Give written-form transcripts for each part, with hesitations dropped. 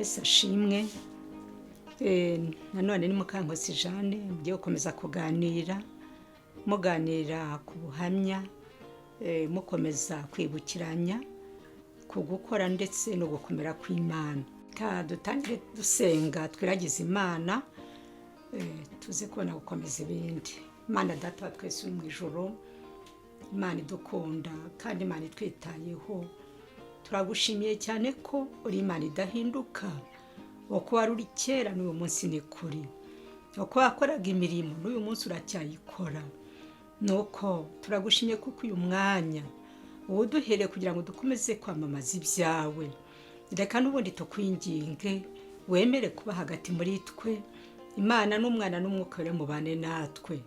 Yesu ashimwe. Nanone ni Mukankusi Jeanne, mugiye gukomeza kuganira, muganira ku buhamya, mukomeza kwibukiranya ku gukora ndetse no gukomera kw'Imana. Reka dutangire dusenga, twiragize Imana, tuze kubona gukomeza ibindi. Imana Data wa twese uri mu ijuru, Imana idukunda kandi Imana itwitayeho, turagushimiye cyane ko uri Imana idahinduka. Uko wari uri kera n'uyu munsi ni kuri, uko wakoraga imirimo n'uyu munsi uracyayikora. Nuko turagushimiye kuko uyu mwanya uwuduhereye kugira ngo dukomeze kwamamaza ibyawe. Reka n'ubundi tukwinginge wemere kuba hagati muri twe, Imana n'Umwana n'Umwuka Wera mubane natwe,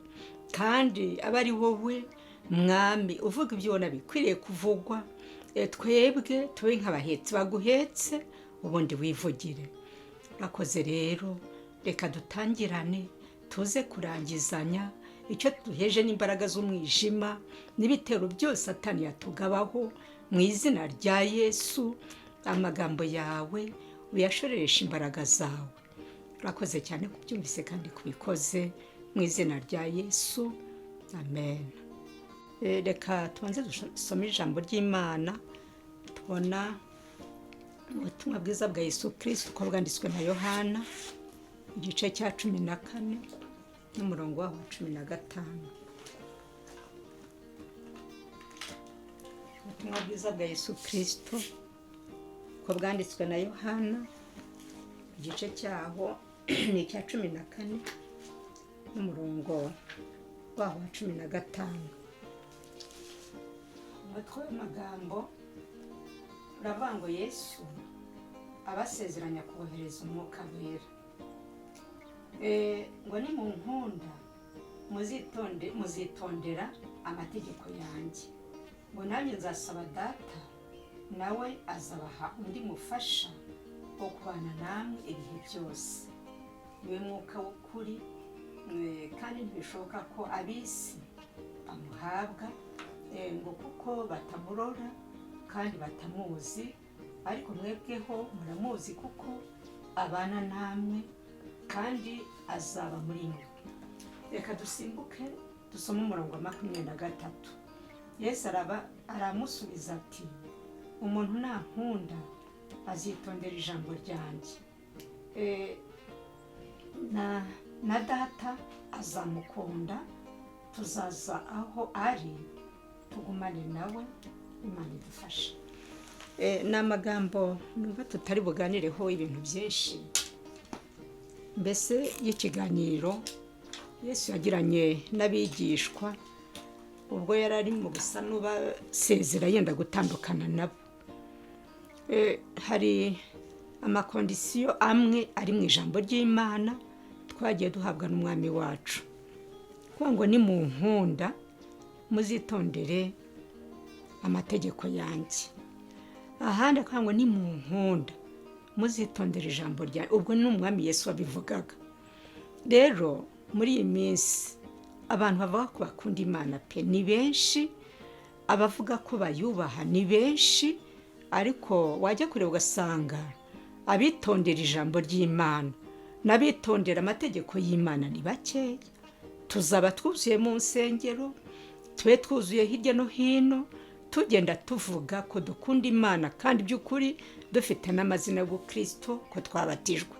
kandi abe ari wowe Mwami uvuga ibyo ubona bikwiriye kuvugwa, twebwe tube nk'abahetsi baguhetse, ubundi wivugire. Urakoze rero, reka dutangirane tuze kurangizanya icyo duheje n'imbaraga z'umwijima n'ibitero byose Satani yatugabaho. Mu izina rya Yesu, amagambo yawe uyashoreresha imbaraga zawe. Urakoze cyane kubyumvise kandi kubikoze, mu izina rya Yesu, amen. Reka tubanze dusome ijambo ry'Imana tubona ubutumwa bwiza bwa Yesu Kristo uko bwanditswe na Yohana, igice cya 14 n'umurongo waho wa 15. Ubutumwa bwiza bwa Yesu Kristo uko bwanditswe na Yohana, igice cyaho ni icya 14 n'umurongo waho wa 15. Umutwe w'amagambo uravuga ngo Yesu abasezeranya kohereza Umwuka Wera. Ngo ni mu nkunda muzitondera amategeko yanjye, ngo nanjye nzasaba Data, nawe azabaha undi mufasha wo kubana namwe ibihe byose, niwe Mwuka w'ukuri, kandi ntibishoboka ko ab'isi bamuhabwa, ngo kuko batamurora kandi batamuzi, ariko mwebweho muramuzi kuko abana namwe kandi azaba muri mwe. Reka dusimbuke dusome umurongo wa 23. Yesu aramusubiza ati: umuntu nankunda azitondera ijambo ryanjye, na Data azamukunda, tuzaza aho ari tugumane nawe. Imana idufashe. Ni amagambo numva tutari buganireho ibintu byinshi, mbese y'ikiganiro Yesu yagiranye n'abigishwa ubwo yari ari mu gusa n'ubasezera yenda gutandukana nabo. Hari amaconditions amwe ari mu ijambo ry'Imana twagiye duhabwa n'Umwami wacu, kuvuga ngo ni mu nkunda muzitondere amategeko yanjye, ahandi akavuga ngo ni mu nkunda muzitondere ijambo ryanjye. Ubwo ni Umwami Yesu wabivugaga. Rero muri iyi minsi abantu bavuga ko bakunda Imana pe ni benshi, abavuga ko bayubaha ni benshi, ariko wajya kureba ugasanga abitondera ijambo ry'Imana n'abitondera amategeko y'Imana ni bakeya. Tuzaba twuzuye mu nsengero, tube twuzuye hirya no hino, tugenda tuvuga ko dukunda Imana, kandi by'ukuri dufite n'amazina y'ubukristo ko twabatijwe.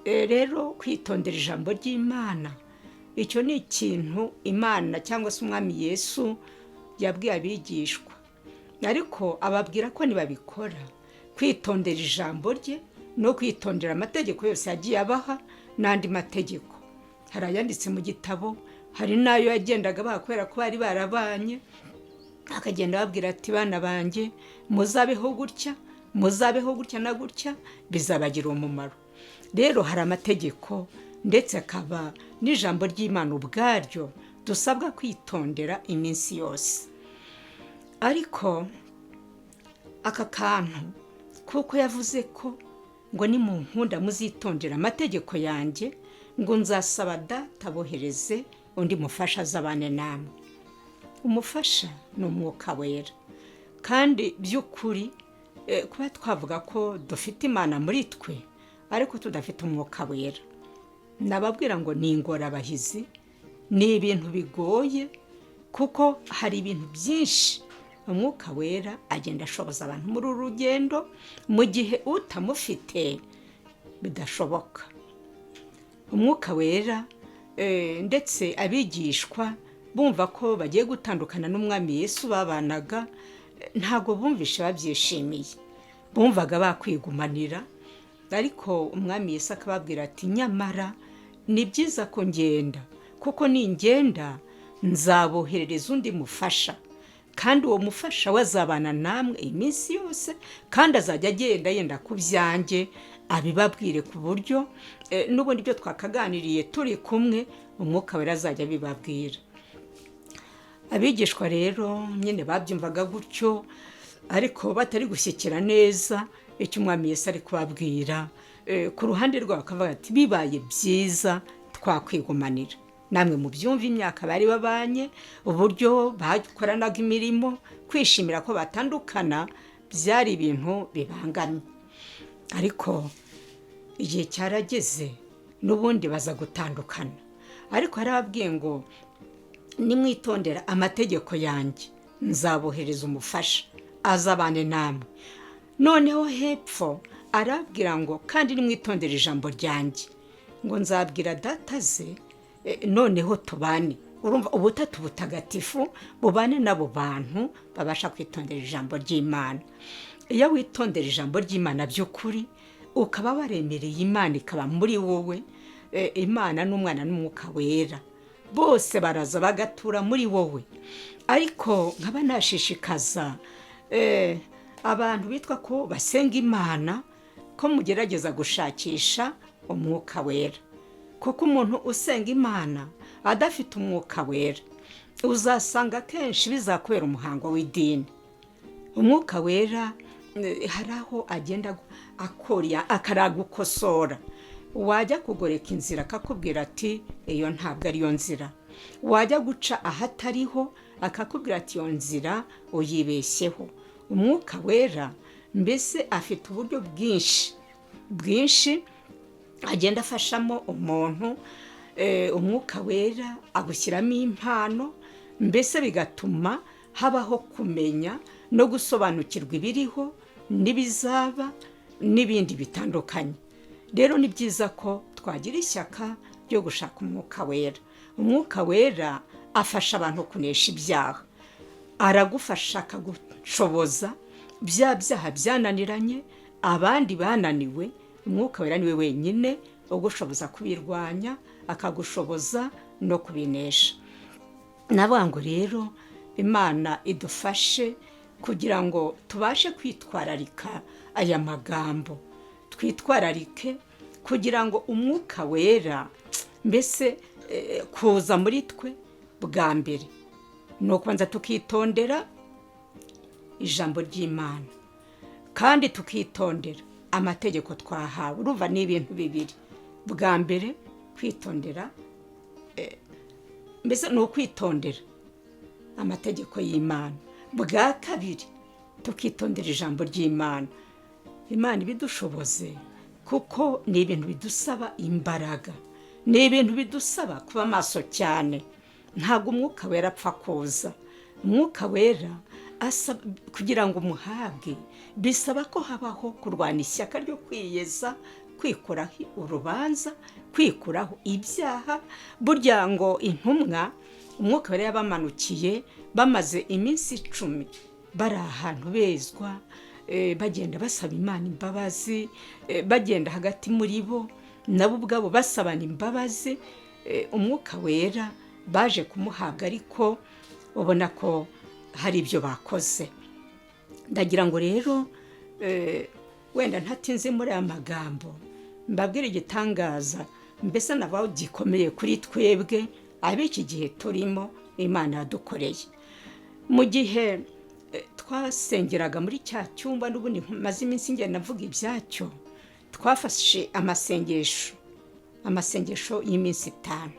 Rero kwitondera ijambo ry'Imana, icyo ni ikintu Imana cyangwa se Umwami Yesu yabwiye abigishwa, ariko ababwira ko nibabikora, kwitondera ijambo rye no kwitondera amategeko yose yagiye abaha n'andi mategeko, hari ayanditse mu gitabo, hari n'ayo yagendaga abaha kubera ko bari barabanye, akagenda ababwira ati: bana banjye, muzabeho gutya, muzabeho gutya na gutya, bizabagira umumaro. Rero hari amategeko ndetse akaba n'ijambo ry'Imana ubwaryo dusabwa kwitondera iminsi yose. Ariko aka kantu, kuko yavuze ko ngo ni mu nkunda muzitondera amategeko yanjye, ngo nzasaba Data abohereze undi mufasha azabane namwe. Umufasha ni Umwuka Wera, kandi by'ukuri Kuba twavuga ko dufite Imana muri twe ariko tudafite Umwuka Wera, nababwira ngo ni ingorabahizi, ni ibintu bigoye, kuko hari ibintu byinshi Umwuka Wera agenda ashoboza abantu muri uru rugendo, mu gihe utamufite bidashoboka. Umwuka Wera, ndetse abigishwa bumva ko bagiye gutandukana n'Umwami Yesu babanaga, ntabwo bumvishe babyishimiye, bumvaga bakwigumanira. Ariko Umwami Yesu akababwira ati: "Nyamara ni byiza ko ngenda, kuko ningenda nzaboherereza undi mufasha, kandi uwo mufasha we azabana namwe iminsi yose, kandi azajya agenda yenda ku byanjye abibabwire, ku buryo n'ubundi ibyo twakaganiriye turi kumwe, Umwuka Wera azajya abibabwira." Abigishwa rero nyine babyumvaga gutyo, ariko batari gushyikira neza icyo Umwami Yesu ari kubabwira. Ku ruhande rwabo bakavuga ati: "Bibaye byiza twakwigumanira." Namwe mu byumva, imyaka bari babanye, uburyo bakoranaga imirimo, kwishimira ko batandukana byari ibintu bibangamye. Ariko igihe cyarageze, n'ubundi baza gutandukana. Ariko yarababwiye ngo: "Nimwitondera amategeko yanjye, nzabohereza umufasha azabane namwe." Noneho hepfo arabwira ngo: "Kandi nimwitondere ijambo ryanjye, ngo nzabwira Data ze, noneho tubane." Urumva, Ubutatu Butagatifu bubane n'abo bantu babasha kwitondera ijambo ry'Imana. Iyo witondera ijambo ry'Imana by'ukuri, ukaba waremereye Imana ikaba muri wowe, Imana n'Umwana n'Umwuka Wera bose baraza bagatura muri wowe. Ariko nkaba nashishikaza abantu bitwa ko basenga Imana ko mugerageza gushakisha Umwuka Wera, kuko umuntu usenga Imana adafite Umwuka Wera uzasanga akenshi bizakubera umuhango w'idini. Umwuka Wera hari aho agenda akoriya akaragukosora, wajya kugoreka inzira akakubwira ati: "Iyo ntabwo ariyo nzira." Wajya guca ahatariho akakubwira ati: "Iyo nzira uyibeshyeho." Umwuka Wera mbese afite uburyo bwinshi bwinshi agenda afashamo umuntu. Umwuka Wera agushyiramo impano, mbese bigatuma habaho kumenya no gusobanukirwa ibiriho n'ibizaba n'ibindi bitandukanye. Rero ni byiza ko twagira ishyaka ryo gushaka Umwuka Wera. Umwuka Wera afasha abantu kunesha ibyaha, aragufasha akagushoboza bya byaha byananiranye abandi bananiwe. Umwuka Wera niwe wenyine ugushoboza kubirwanya, akagushoboza no kubinesha. Navuga ngo rero Imana idufashe kugira ngo tubashe kwitwararika aya magambo, twitwararike kugira ngo Umwuka Wera mbese kuza muri twe, bwa mbere ni ukubanza tukitondera ijambo ry'Imana, kandi tukitondera amategeko twahawe. Urumva ni ibintu bibiri. Bwa mbere kwitondera, mbese ni ukwitondera amategeko y'Imana. Bwa kabiri tukitondera ijambo ry'Imana. Imana ibidushoboze, kuko ni ibintu bidusaba imbaraga, ni ibintu bidusaba kuba maso cyane. Ntabwo Umwuka Wera apfa kuza. Umwuka Wera kugira ngo umuhabwe bisaba ko habaho kurwana ishyaka ryo kwiyeza, kwikuraho urubanza, kwikuraho ibyaha. Burya ngo intumwa Umwuka Wera yabamanukiye bamaze iminsi 10 bari ahantu bezwa, bagenda basaba Imana imbabazi, bagenda hagati muri bo nabo ubwabo basabana imbabazi. Umwuka Wera baje kumuhabwa, ariko ubona ko hari ibyo bakoze. Ndagira ngo rero wenda ntatinze muri aya magambo, mbabwire igitangaza mbese nabo gikomeye kuri twebwe ab'iki gihe turimo Imana yadukoreye. Mu gihe twasengeraga muri cya cyumba, n'ubundi maze iminsi ngenda mvuga ibyacyo, twafashe amasengesho y'iminsi 5.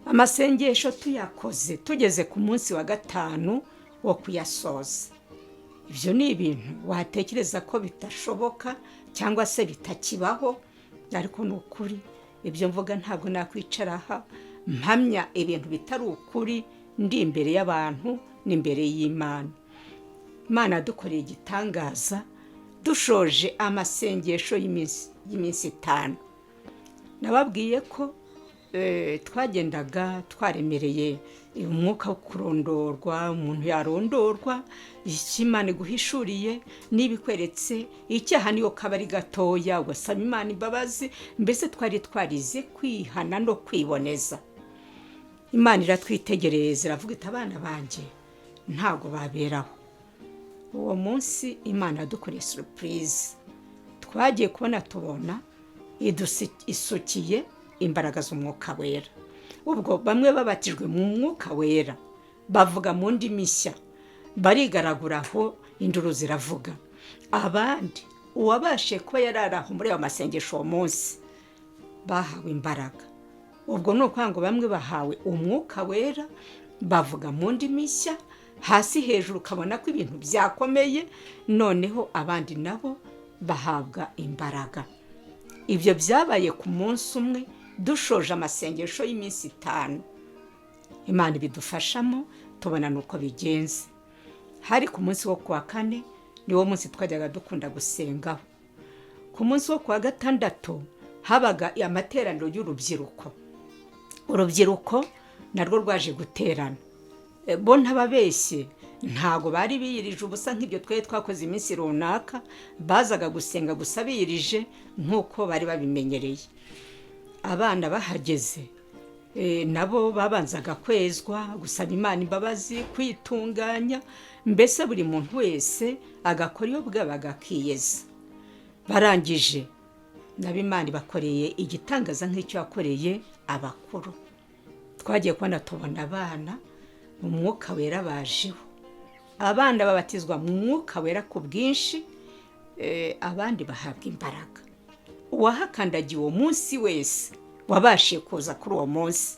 Amasengesho tuyakoze, tugeze ku munsi wa gatanu wo kuyasoza, Ibyo ni ibintu watekereza ko bitashoboka cyangwa se bitakibaho, ariko ni ukuri. Ibyo mvuga, ntabwo nakwicara aha mpamya ibintu bitari ukuri ndi imbere y'abantu n'imbere y'Imana. Imana yadukoreye igitangaza dushoje amasengesho y'iminsi 5. Nababwiye ko twagendaga twaremereye umwuka wo kurondorwa. Umuntu yarondorwa, icyo Imana iguhishuriye, niba ikweretse icyaha, niyo kaba ari gatoya, ugasaba Imana imbabazi. Mbese twari twarize kwihana no kwiboneza. Imana iratwitegereza, iravuga iti: "Abana banjye ntabwo baberaho." Uwo munsi Imana yadukoreye surprise. Twagiye kubona tubona isukiye imbaraga z'Umwuka Wera. Ubwo bamwe babatijwe mu Mwuka Wera, bavuga mu ndimi nshya, barigaragura aho, induru ziravuga. Abandi, uwabashije kuba yari aho muri ayo masengesho uwo munsi, bahawe imbaraga. Ubwo ni ukuvuga ngo bamwe bahawe Umwuka Wera, bavuga mu ndimi nshya, hasi hejuru ukabona ko ibintu byakomeye. Noneho abandi nabo bahabwa imbaraga. Ibyo byabaye ku munsi umwe dushoje amasengesho y'iminsi 5. Imana ibidufashamo, tubona nuko bigenze. Hari ku munsi wo kuwa kane, niwo munsi twajyaga dukunda gusengaho. Ku munsi wo kuwa gatandatu habaga amateraniro y'urubyiruko. Urubyiruko narwo rwaje guterana. Bo ntababeshye, ntabwo bari biyirije ubusa nk'ibyo twari twakoze iminsi runaka. Bazaga gusenga gusa biyirije nk'uko bari babimenyereye. Abana bahageze, nabo babanzaga kwezwa, gusaba Imana imbabazi, kwitunganya, mbese buri muntu wese agakora iyo bwabaga akiyeza. Barangije, nabo Imana ibakoreye igitangaza nk'icyo yakoreye abakuru. Twagiye kubona tubona abana mu Mwuka Wera bajeho, abana babatizwa mu Mwuka Wera ku bwinshi, abandi bahabwa imbaraga. Uwahakandagiye uwo munsi wese wabashije kuza kuri uwo munsi,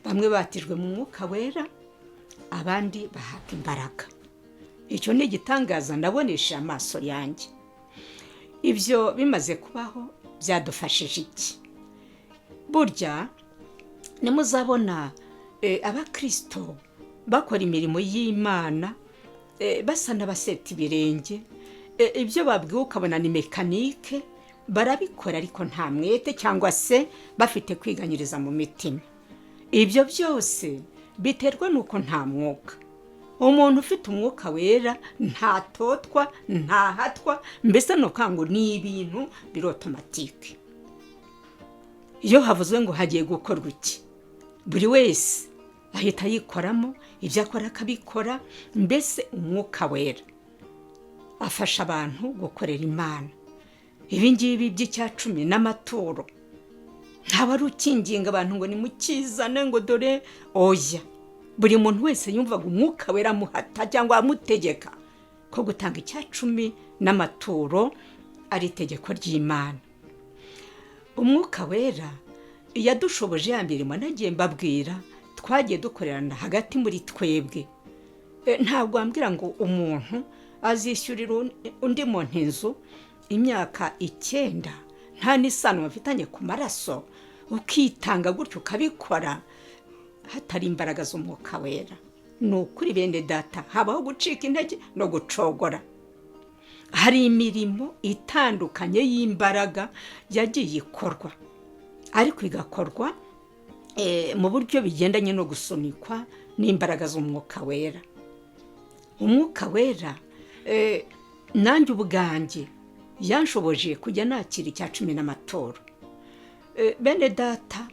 bamwe batijwe mu Mwuka Wera, abandi bahabwa imbaraga. Icyo ni igitangaza nabonesha amaso yanjye. Ibyo bimaze kubaho byadufashije iki? Burya nimuzabona abakirisito bakora imirimo y'Imana basa n'abaseta ibirenge, ibyo babwiwe ukabona ni mécanique, barabikora ariko nta mwete, cyangwa se bafite kwiganyiriza mu mitima, ibyo byose biterwa n'uko nta mwuka. Umuntu ufite Umwuka Wera ntatotwa, ntahatwa, mbese ni ukuvuga ngo ni ibintu biri automatique. Iyo havuzwe ngo hagiye gukorwa iki, buri wese ahita yikoramo, ibyo akora akabikora. Mbese Umwuka Wera afasha abantu gukorera Imana. Ibi ngibi by'icya cumi n'amaturo, ntabwo ari ukinginga abantu ngo nimukizane, ngo dore, oya. Buri muntu wese yumvaga Umwuka Wera amuhata cyangwa amutegeka ko gutanga icya cumi n'amaturo ari itegeko ry'Imana. Umwuka Wera yadushoboje ya mirimo nagiye mbabwira twagiye dukorerana hagati muri twebwe. Ntabwo wambwira ngo umuntu azishyurira undi muntu inzu imyaka 9, nta n'isano bafitanye ku maraso, ukitanga gutyo ukabikora hatari imbaraga z'Umwuka Wera. Ni ukuri bene data, habaho gucika intege no gucogora. Hari imirimo itandukanye y'imbaraga yagiye ikorwa, ariko igakorwa mu buryo bigendanye no gusunikwa n'imbaraga z'Umwuka Wera. Umwuka Wera nanjye ubwanjye yanshoboje kujya nakira icya cumi n'amaturo. Bene data,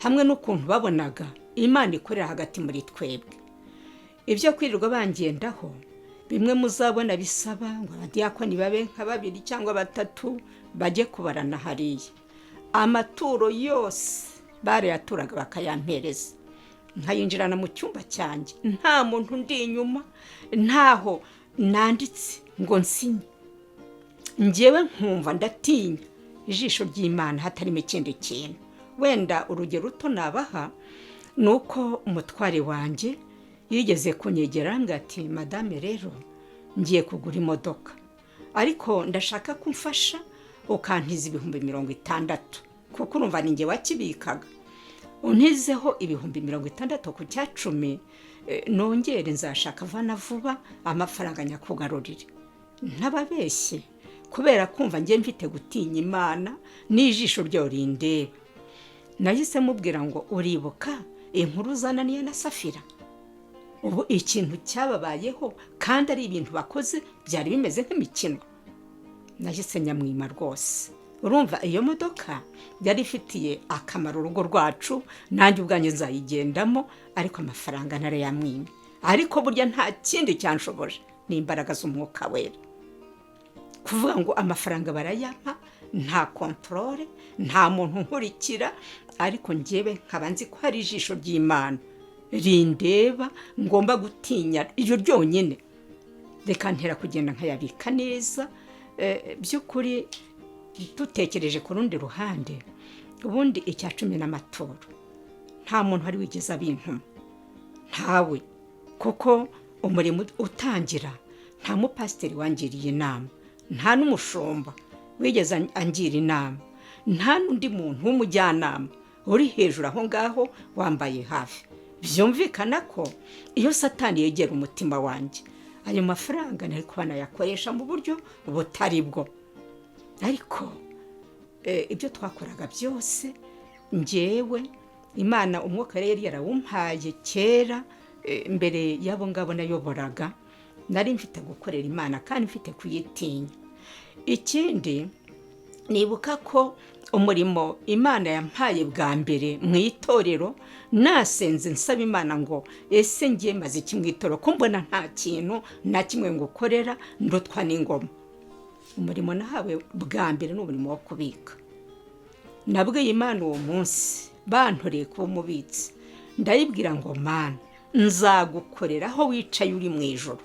hamwe n'ukuntu babonaga Imana ikorera hagati muri twebwe, ibyo kwirirwa bangendaho, bimwe muzabona bisaba ngo abadiyakoni babe nka babiri cyangwa batatu bajye kubarana hariya, amaturo yose barayaturaga bakayampereza, nkayinjirana mu cyumba cyanjye, nta muntu undi inyuma, ntaho nanditse ngo nsinye. Ngewe nkumva ndatinya ijisho ry'Imana hatarimo ikindi kintu. Wenda urugero ruto nabaha ni uko umutware wanjye yigeze kunyegera arambwira ati: "Madame, rero Ngiye kugura imodoka, ariko ndashaka ko umfasha ukantiza 60,000, kuko urumva ni njye wakibikaga. Untizeho 60,000 ku 10%, nongere nzashaka vana vuba amafaranga nyakugarurire. Ntababeshye, kubera kumva njye mfite gutinya Imana n'ijisho ryayo rindeba, nahise mubwira ngo: "Uribuka inkuru zananiye na Safira? Ubu ikintu cyababayeho kandi ari ibintu bakoze byari bimeze nk'imikino." Nahise nyamwima rwose. Urumva iyo modoka yari ifitiye akamaro urugo rwacu, nanjye ubwanjye nzayigendamo, ariko amafaranga ntarayamwimye. Ariko burya nta kindi cyanshoboje, ni imbaraga z'Umwuka Wera. Kuvuga ngo amafaranga barayampa, nta contrôle, nta muntu nkurikira, ariko njyewe nkaba nzi ko hari ijisho ry'Imana rindeba ngomba gutinya, iryo ryonyine reka ntera kugenda nkayabika neza. By'ukuri dutekereje ku rundi ruhande, ubundi 10% n'amaturo nta muntu wari wigeze abintuma, ntawe, kuko umurimo utangira nta mupasiteri wangiriye inama, nta n'umushumba wigeze angira inama, nta n'undi muntu w'umujyanama uri hejuru aho ngaho wambaye hafi. Byumvikana ko iyo Satani yegera umutima wanjye, ayo mafaranga nari kuba nayakoresha mu buryo butari bwo. Ariko ibyo twakoraga byose, ngewe Imana Umwuka yari yarawumpaye kera, mbere y'abo ngabo nayoboraga. Nari mfite gukorera Imana kandi mfite kuyitinya. Ikindi, nibuka ko umurimo Imana yampaye bwa mbere mu itorero, nasenze nsaba Imana ngo: "Ese ngiye maze iki mu itorero, ko mbona nta kintu na kimwe ngukorera, ndutwa n'ingoma?" Umurimo nahawe bwa mbere ni umurimo wo kubika. Nabwiye Imana uwo munsi bantoreye kuba umubitsi, ndayibwira ngo: "Mana, nzagukorera aho wicaye uri mu ijoro,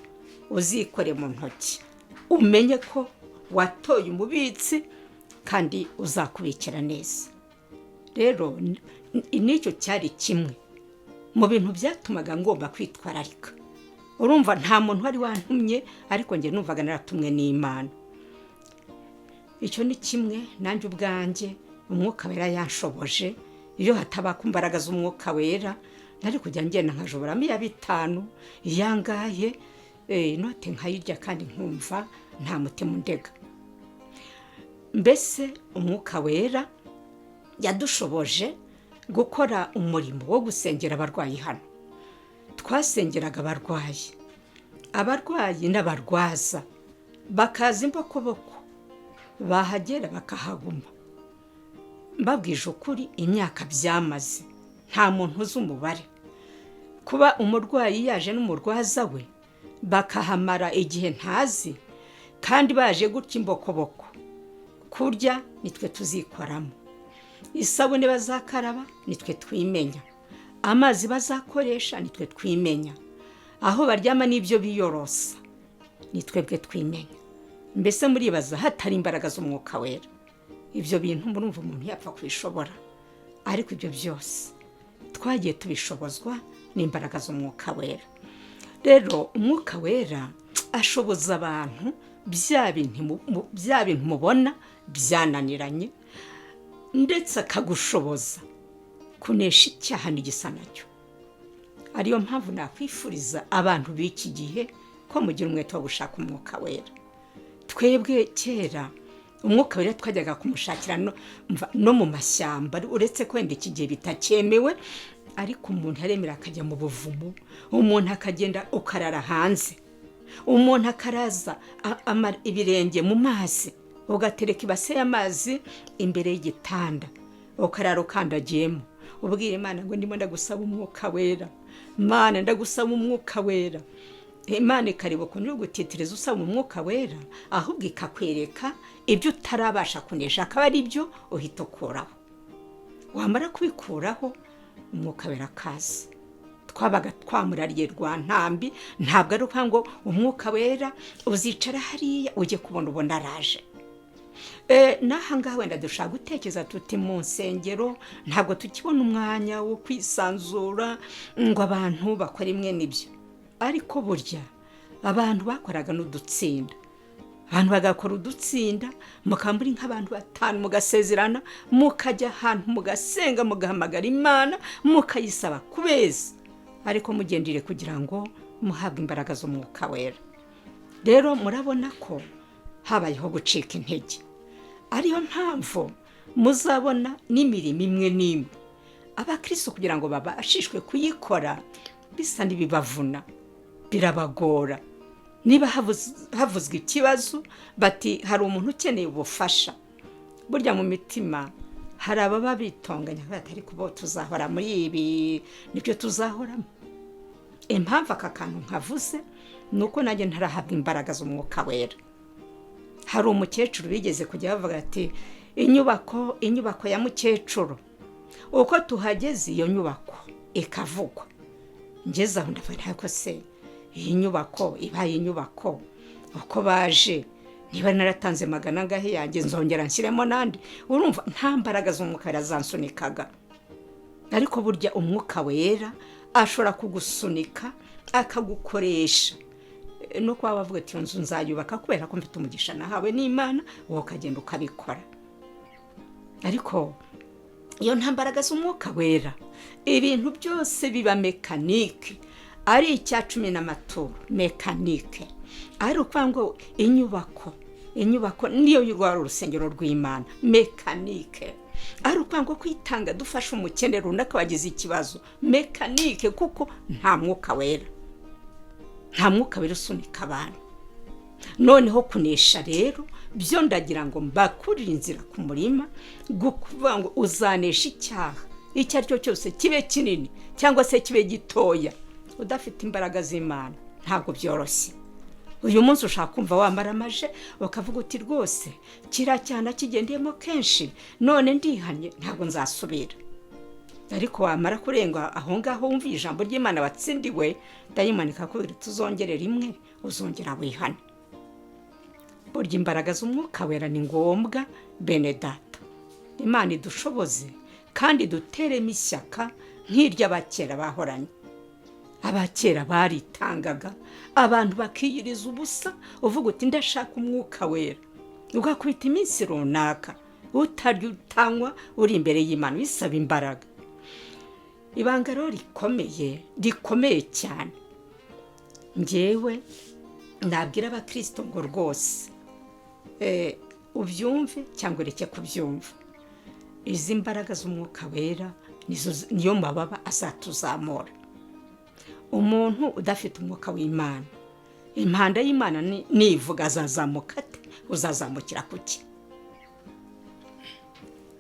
uzikore mu ntoki, umenye ko watoye umubitsi kandi uzakubikira neza." Rero n'icyo cyari kimwe mu bintu byatumaga ngomba kwitwararika. Urumva nta muntu wari wantumye, ariko njye numvaga naratumwe n'Imana. Icyo ni kimwe. Nanjye ubwanjye Umwuka Wera yanshoboje. Iyo hataba ku mbaraga z'Umwuka Wera, nari kujya ngenda nkajoboramo iya 5, iyangaye, inote nkayirya kandi nkumva nta mutima undega. Mbese Umwuka Wera yadushoboje gukora umurimo wo gusengera abarwayi. Hano twasengeraga abarwayi, abarwayi n'abarwaza bakaza imbokoboko, bahagera bakahaguma. Mbabwije ukuri, imyaka byamaze nta muntu uzi umubare. Kuba umurwayi yaje n'umurwaza we bakahamara igihe ntazi, kandi baje gutya imbokoboko, kurya nitwe tuzikoramo, isabune bazakaraba nitwe twimenya, amazi bazakoresha nitwe twimenya, aho baryama n'ibyo biyorosa ni twebwe twimenya. Mbese muribaza hatari imbaraga z'Umwuka Wera, ibyo bintu murumva umuntu yapfa kubishobora? Ariko ibyo byose twagiye tubishobozwa n'imbaraga z'Umwuka Wera. Rero Umwuka Wera ashoboza abantu bya bintu mubona byananiranye, ndetse akagushoboza kunesha icyaha n'igisa nacyo. Ariyo mpamvu nakwifuriza abantu b'iki gihe ko mugira umwete wo gushaka Umwuka Wera. Twebwe kera Umwuka Wera twajyaga kumushakira no mu mashyamba, uretse ko wenda iki gihe bitakemewe, ariko umuntu aremera akajya mu buvumo, umuntu akagenda ukarara hanze, umuntu akaraza ibirenge mu mazi, ugatereka ibase y'amazi imbere y'igitanda, ukarara ukandagiyemo, ubwira Imana ngo: "Ndimo ndagusaba Umwuka Wera, Mana, ndagusaba Umwuka Wera." Imana ikareba ukuntu uri gutitiriza usaba Umwuka Wera, ahubwo ikakwereka ibyo utarabasha kunesha, akaba ari byo uhita ukuraho. Wamara kubikuraho, Umwuka Wera akaza. Twabaga twamurariye rwa ntambi. Ntabwo ari ukuvuga ngo Umwuka Wera uzicara hariya ujye kubona ubona araje. N'aha ngaha wenda dushaka gutekereza tuti mu nsengero ntabwo tukibona umwanya wo kwisanzura ngo abantu bakore imwe n'ibyo, ariko burya Abantu bakoraga n'udutsinda, abantu bagakora udutsinda, mukaba muri nk'abantu batanu, mugasezerana, mukajya ahantu mugasenga, mugahamagara Imana, mukayisaba kubeza, ariko mugendere kugira ngo muhabwe imbaraga z'Umwuka Wera. Rero murabona ko habayeho gucika intege, ariyo mpamvu muzabona n'imirimo imwe n'imwe abakristo kugira ngo babashishwe kuyikora bisa n'ibibavuna, birabagora. Niba havuzwe ikibazo bati hari umuntu ukeneye ubufasha, burya mu mitima hari ababa bitonganya bati ariko bo tuzahora muri ibi, nibyo tuzahoramo. Impamvu aka kantu nkavuze ni uko nanjye ntarahabwa imbaraga z'Umwuka Wera. Hari umukecuru bigeze kujya bavuga ati inyubako ya mukecuru, uko tuhageze iyo nyubako ikavugwa, ngeze aho ndavuga ntabwo se iyi nyubako ibaye inyubako, uko baje niba naratanze magana angahe yanjye nzongera nshyiremo n'andi. Urumva nta mbaraga z'Umwuka Wera zansunikaga, ariko burya Umwuka Wera ashobora kugusunika akagukoresha no kuba bavuga ati iyo nzu nzayubaka kubera ko mfite umugisha nahawe n'Imana, wowe ukagenda ukabikora. Ariko iyo nta mbaraga z'Umwuka Wera, ibintu byose biba mécanique, ari icya cumi n'amaturo mécanique, ari ukuvuga ngo inyubako niyo rwari urusengero rw'Imana mécanique, ari ukuvuga ngo kwitanga dufashe umukene runaka wagize ikibazo mécanique, kuko nta Mwuka Wera, nta Mwuka Wera usunika abantu. Noneho kunesha rero byo ndagira ngo mbakurire inzira ku murima, kuvuga ngo uzanesha icyaha icyo ari cyo cyose, kibe kinini cyangwa se kibe gitoya, udafite imbaraga z'Imana ntabwo byoroshye. Uyu munsi ushaka kumva wambara amaje, ukavuga uti rwose kiriya cyana kigendeyemo kenshi, none ndihanye ntabwo nzasubira. Ariko wamara kurenga aho ngaho wumva ijambo ry'Imana watsindiwe, ndayimanika kubera tuzongere rimwe, uzongera wihane. Burya imbaraga z'Umwuka Wera ni ngombwa, bene data. Imana idushoboze kandi duteremo ishyaka nk'iry'abakera bahoranye. Abakera baritangaga, abantu bakiyiriza ubusa, uvuga uti ndashaka Umwuka Wera, ugakubita iminsi runaka utarya utanywa, uri imbere y'Imana, bisaba imbaraga. Ibanga rero rikomeye, rikomeye cyane, ngewe nabwira abakirisito ngo rwose ubyumve cyangwa ureke kubyumva, izi mbaraga z'Umwuka Wera niyo mababa azatuzamura. Umuntu udafite Umwuka w'Imana, impanda y'Imana nivuga azazamuka ate? Uzazamukira kuki?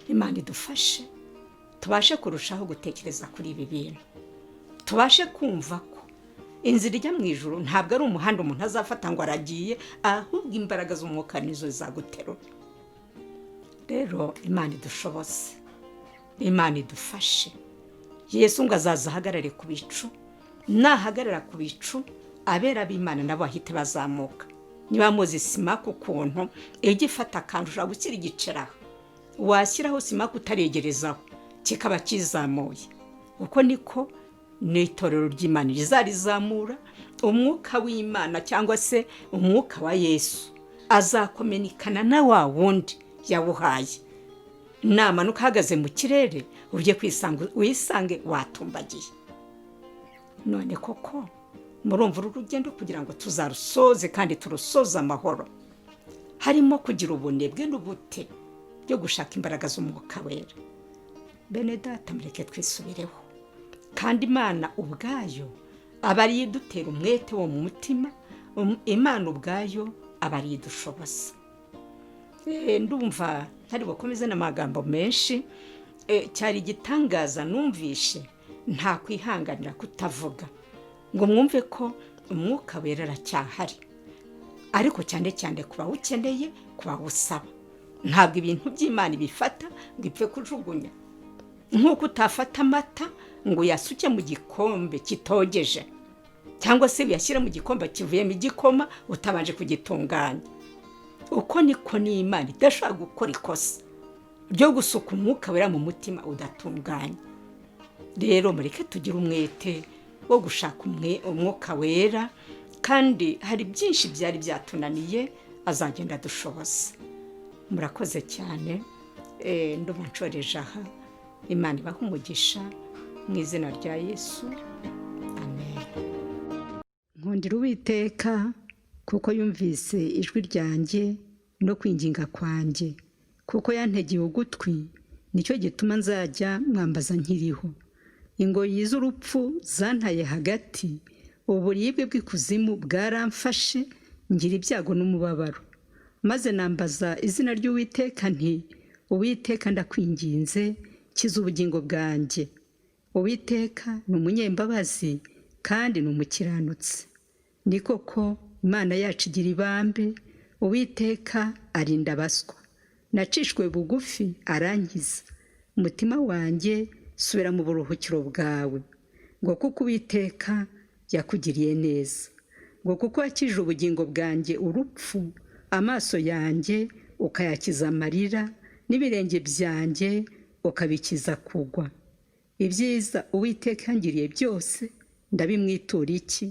Imana idufashe tubashe kurushaho gutekereza kuri ibi bintu, tubashe kumva ko inzira ijya mu ijuru ntabwo ari umuhanda umuntu azafata ngo aragiye, ahubwo imbaraga z'Umwuka nizo zizaguterura. Rero Imana idushoboze, Imana idufashe. Yesu ngo azaza ahagarare ku bicu, nahagarara ku bicu abera b'Imana nabo bahite bazamuka. Niba muzi simaku ukuntu ijya ifata akantu, ushobora gushyira igiceri aho, washyiraho simaku utaregerezaho kikaba kizamuye. Uko niko n'itorero ry'Imana rizarizamura. Umwuka w'Imana cyangwa se Umwuka wa Yesu azakomenikana na wa wundi yawuhaye, namanuka ahagaze mu kirere, ujye kwisanga wisange watumbagiye. None koko murumva uru rugendo kugira ngo tuzarusoze kandi turusoze amahoro, harimo kugira ubunebwe n'ubute byo gushaka imbaraga z'Umwuka Wera. Bene data, mureke twisubireho, kandi Imana ubwayo aba ariyo idutera umwete wo mu mutima, Imana ubwayo aba ariyo idushoboza. Ndumva ntari bukomeze n'amagambo menshi. Cyari igitangaza numvishe nta kwihanganira kutavuga ngo mwumve ko Umwuka Wera aracyahari, ariko cyane cyane ku bawukeneye, ku bawusaba. Ntabwo ibintu by'Imana ibifata ngo ipfe kujugunya, nk'uko utafata amata ngo uyasuke mu gikombe kitogeje, cyangwa se uyashyire mu gikombe kivuyemo igikoma utabanje kugitunganya. Uko niko n'Imana idashobora gukora ikosa ryo gusuka Umwuka Wera mu mutima udatunganye. Rero mureke tugire umwete wo gushaka Umwuka Wera. Kandi hari byinshi byari byatunaniye, azagenda adushoboza. Murakoze cyane. Ndumva nshoreje aha. Imana ibaha umugisha mu izina rya Yesu, amen. Nkundira Uwiteka kuko yumvise ijwi ryanjye no kwinginga kwanjye, kuko yantegeye ugutwi, nicyo gituma nzajya mwambaza nkiriho. Ingoyi z'urupfu zantaye hagati, uburibwe bw'ikuzimu bwaramfashe, ngira ibyago n'umubabaro. Maze nambaza izina ry'Uwiteka nti: "Uwiteka, ndakwinginze, kiza ubugingo bwanjye." Uwiteka ni umunyembabazi kandi ni umukiranutsi, ni koko Imana yacu igira ibambe. Uwiteka arinda abaswa. Nacishwe bugufi arankiza. Umutima wanjye, subira mu buruhukiro bwawe, ngo kuko Uwiteka yakugiriye neza, ngo kuko wakijije ubugingo bwanjye urupfu, amaso yanjye ukayakiza amarira, n'ibirenge byanjye ukabikiza kugwa. Ibyiza Uwiteka yangiriye byose ndabimwitura iki?